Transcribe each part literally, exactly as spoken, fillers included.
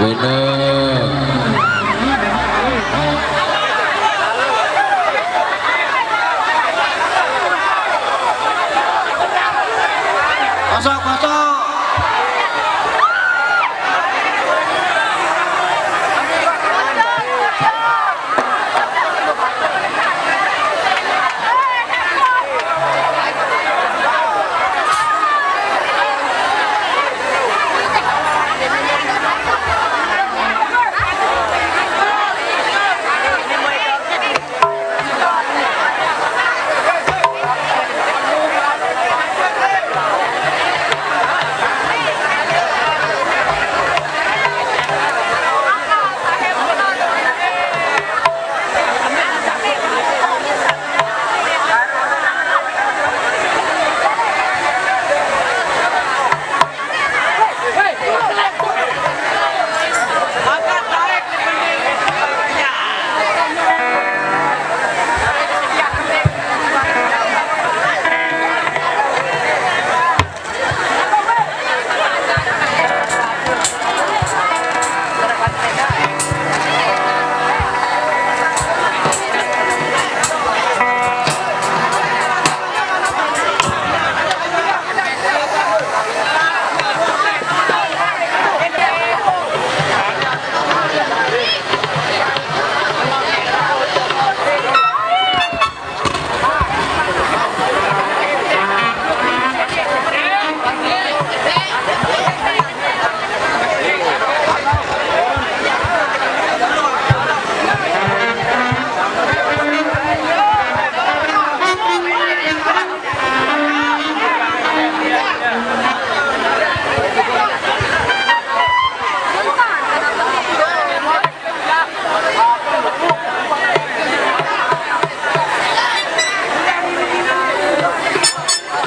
Bener. Kosong, kosong.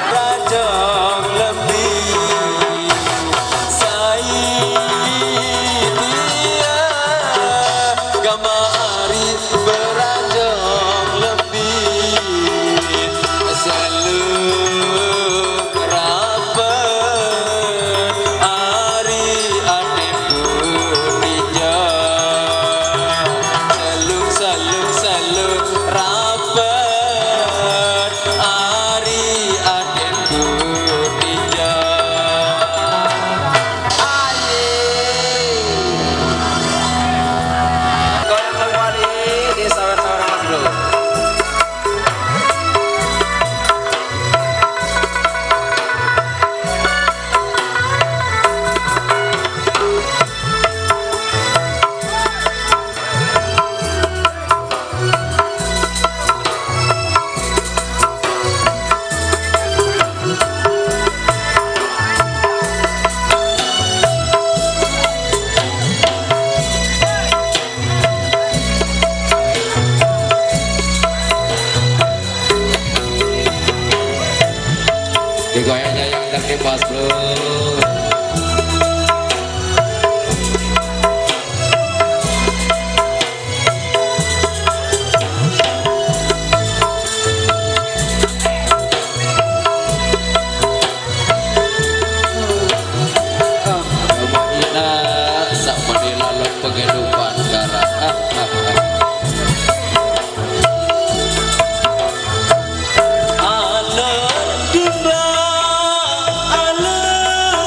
Rajang lebih sai dia gamari berajang lebih selalu rapat ari adikku tinja. Selalu, selalu, selalu rapat ari adikku tinja. Aye. Goyang kembali di sawer-sawer Mas Bro. Digoyang-goyang tapi pas, Bro. Rumah ina sak mani lalu penghidupan sekarang. Alun timbang, alun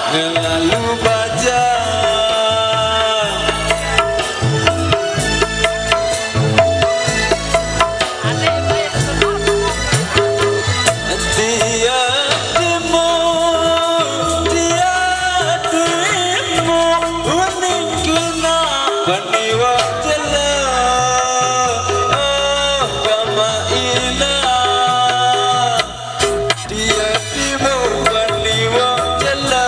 Lalu baja. Dia timu, dia timu, uning kina paniwa jela. Oh, kama ina. Dia timu paniwa jela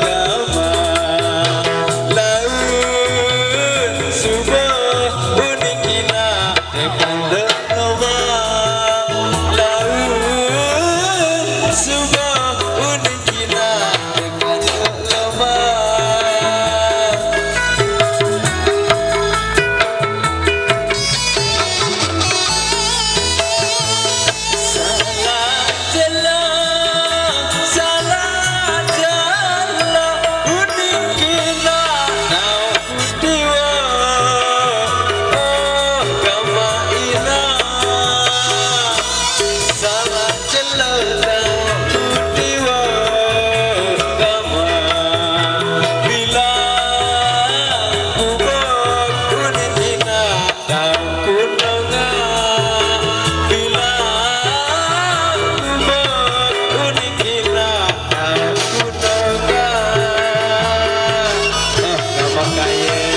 gama. Laun suba uning kina tekanduk loma. Laun suba uning kina tekanduk loma. Salah jela, salah jela, uning kina tau kutiwa. Oh, kama ina. Salah jela tau kutiwa, kama. Bila kubak uning kina. Tau kunonga, bila kubak uning kina, tau kunonga. Eh, nama kaya.